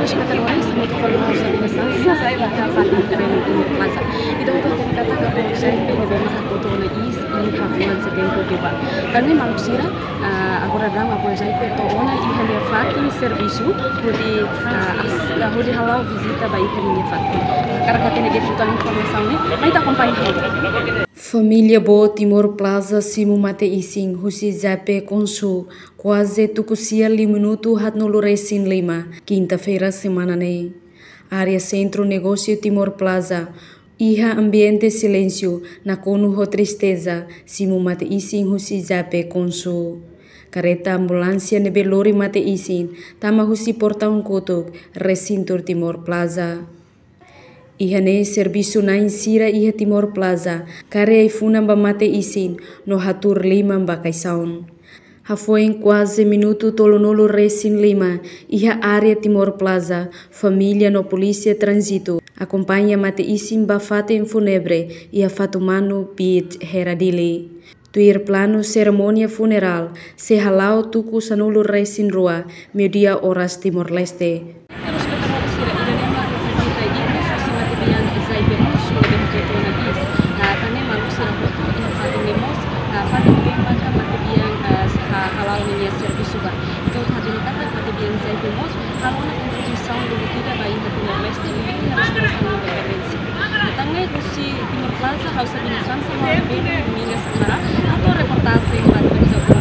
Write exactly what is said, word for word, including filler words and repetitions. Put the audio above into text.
Espetadores, hamutuk fali ho Sabina Sansa iha fatin terrenu Timor Plaza. Ita hotu hatene katak Jaipe ne'ebé mak hakotu ona iis iha fulan setembru ne'ebá. Tan ne'e maluk sira, ah, agora daudaun Jaipe to'o ona iha nia fatin servisu, hodi, ah, as-, ah, hodi hala'o vizita ba iha nia fatin. Hakarak hatene de'it tutan informasaun ne'e, mai ita akompaña ha'u. Família boot Timor Plaza simu mate-isin husi Jaipe Konsu, kuaze tuku sia liu minutu haatnulu resin lima, kinta-feira semana ne'e. Área Sentru Negósiu Timor Plaza, iha ambiente silénsiu, nakonu ho tristeza, simu mate-isin husi Jaipe Konsu. Karreta ambulánsia ne'ebé lori mate-isin, tama husi portaun kotuk, resin tuur Timor Plaza. Iha ne'e servisu-na'in sira iha Timor Plaza, kari ai-funan ba mate-isin, no hatuur liman ba kaixaun. Hafoin kuaze minutu tolunulu resin lima, iha área Timor Plaza, família no polísia tránzitu akompaña mate-isin ba fatin fúnebre iha Fatumanu Beach, Hera Dili. Tuir planu, serimónia funerál sei hala'o tuku sanulu resin rua, meiudia oras Timor-Leste. Telespetadór sira, ida-ne'e mak vizita ikus husi matebian Jaipe Konsu ne'ebé hakotu ona iis. Ah, tan ne'e maluk sira hotu iha fatin ne'e mós, ah, fatin ne'ebé maka matebian, ah, ha-, hala'o ninia servisu ba. Entaun, hatene katak matebian Jaipe mós halo ona kontribuisaun ida-ne'e ba iha Timor-Leste, liuliu iha restaurasaun independénsia. Tan ne'e husi Timor Plaza, ha'u Sabina Sansa, ha'u Beni Domingos Samara, hato'o reportajen ba Televizaun